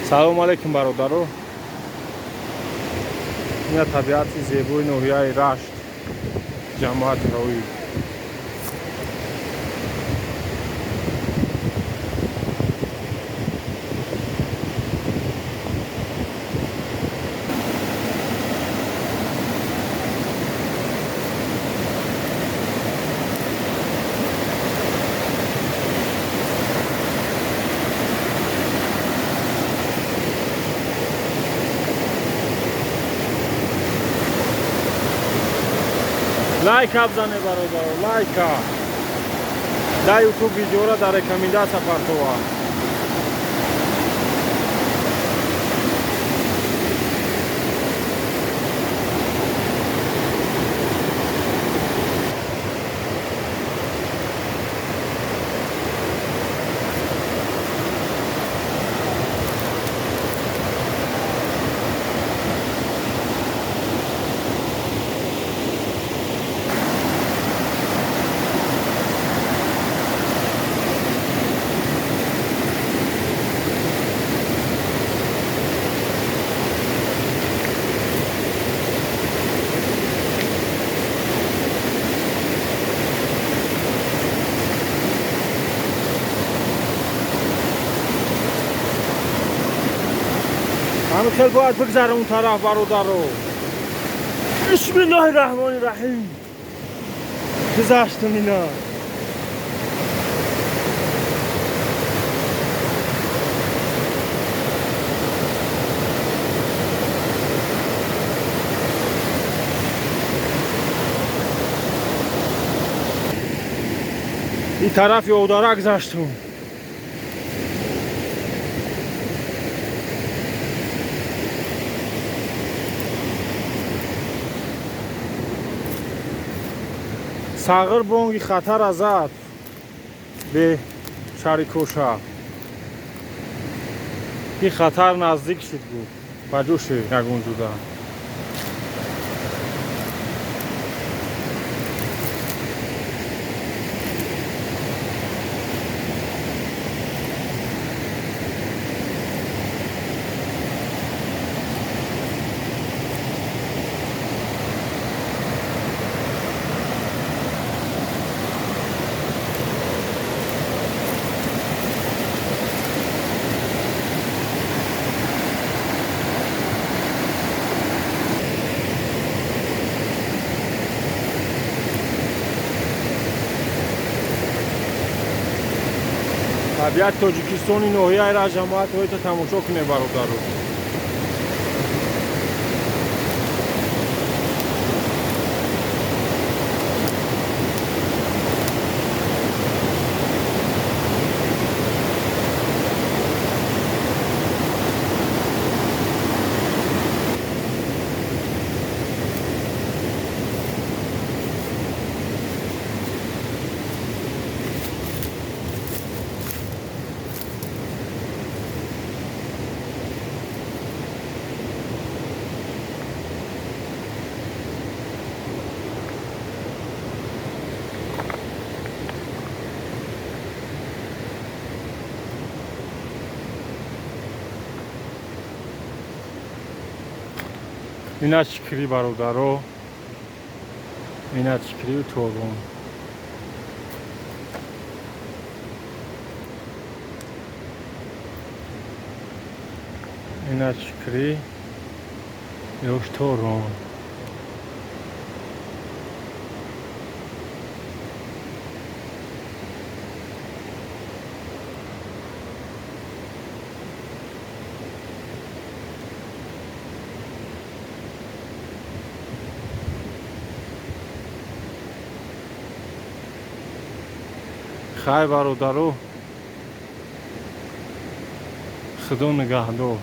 Салому алейкум, бародаро. Ина табиати зебои ноҳияи Рашт, ҷамоати Роӣ. Лайка бзане, бародаро, лайка. Дар Ютуб видеора дар рекомендация партова. Ҳамин хел бояд бигзаре он тараф, бародаро. Бисмиллоҳи раҳмони раҳим, гузаштум. Ина ин тарафи одара гузаштум. Сағир бонги хатара зад бе шарикоша, ки хатар наздик шуд, гуфт ба ҷӯши ягон ҷуда. Табиати Тоҷикистони ноҳияи Рашт, ҷамоати ҳоита тамошо кунед, бародаро. Ина чикри, бародаро, ина чикрию торун. Ина чикри ёш торун. Хай, бародаро, худо нигаҳдор.